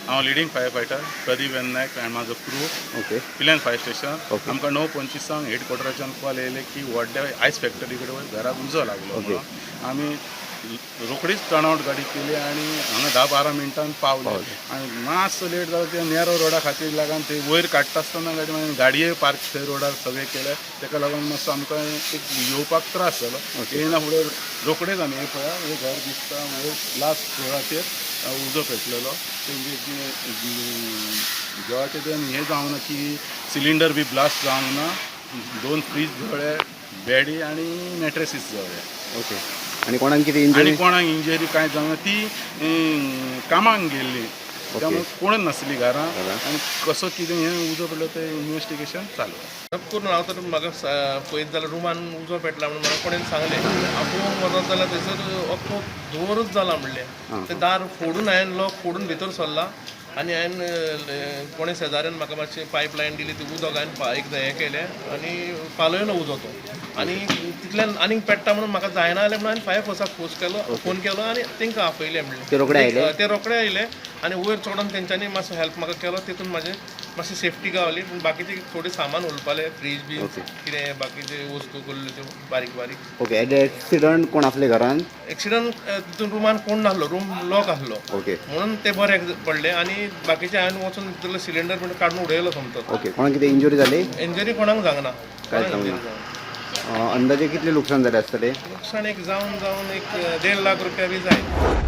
हांव leading fire fighter Pradeep N Naik आनी म्हाजो क्रू, पिल्यान फायर स्टेशन. आमकां 9:25 हेडक्वॉर्टराच्यान कॉल येयले की व्हडल्या आयस फॅक्टरी कडेन घराक उजो लागलो म्हणून. आमी रोखडीच टर्नआउट गाडी केली आनी हांगा 10-12 मिनटान पावले. पावले. आनी मातसो लेट जालो ते नॅरो रोडा खातीर लागून. ते वयर काडटा आसतना गाडी, मागीर गाडये पार्क थंय रोडार सगळे केले. तेका लागून मातसो आमकां एक येवपाक त्रास जालो. येयना फुडें रोखडेच आमी, हे पळया, हे घर दिसता, वयर लास्ट फ्लोराचेर उजो पेटलेलो. तेंचे देवाचें तें हें जावंक ना की सिलिंडर बी ब्लास्ट जावंक ना. दोन फ्रीज जळ्ळे, बेडी आनी मॅट्रेसीस जळ्ळे. ओके, आणि कोणाक कितें आनी इंजरी? कोणाक इंजरी कांय जावंक ना. ती कामाक गेल्ली, त्यामुळे कोणच नासली घरां. घरां. आनी कसो कितें हें उजो पडलो तें इन्वेस्टिगेशन चालू आसा. करून हांव तर म्हाका पळयत जाल्यार रुमान उजो पेटला म्हणून म्हाका कोणेन सांगलें. हांव पळोवंक वचत जाल्यार थंयसर अख्खो धुंवरूच जाला म्हणलें. तें दार फोडून हांवें लॉक फोडून भितर सरला आनी हांवें कोणें शेजाऱ्यान म्हाका मातशें पायप लायन दिली, ती उदक हांवें एकदां हें केलें आनी पालयलो उजो तो. आनी तितल्यान आनीक पेट्टा म्हणून म्हाका जायना जालें म्हणून हांवें फायर फोर्साक फोन केलो आनी तांकां आपयलें म्हणलें. ते रोखडे आयले? ते रोखडे आयले आनी वयर चडोन तेंच्यांनी मातसो हेल्प म्हाका केलो. तितून म्हाजें मातशी सेफ्टी गावली, पूण बाकीचे थोडें सामान उरपालें, फ्रीज बी कितें बाकीचे वस्तू कल्ल्यो त्यो बारीक बारीक. ओके, एट एक्सिडंट कोण आसले घरान? एक्सिडंट तितून रुमान कोण नासलो, रूम लॉक आसलो. म्हणून ते बरे पडले आनी बाकीचे हांवें वचून तितलो सिलिंडर बीन काडून उडयलो सोमतो. ओके, कोणाक कितें इंजुरी जाली? इंजरी कोणाक जावंक ना. कांयच कोणाक जावंक injury ना. जावंक ना. अंदाजे कितलें लुकसाण जालें आसतलें? लुकसाण एक जावन जावन एक 1.5 लाख रुपया बी जायत.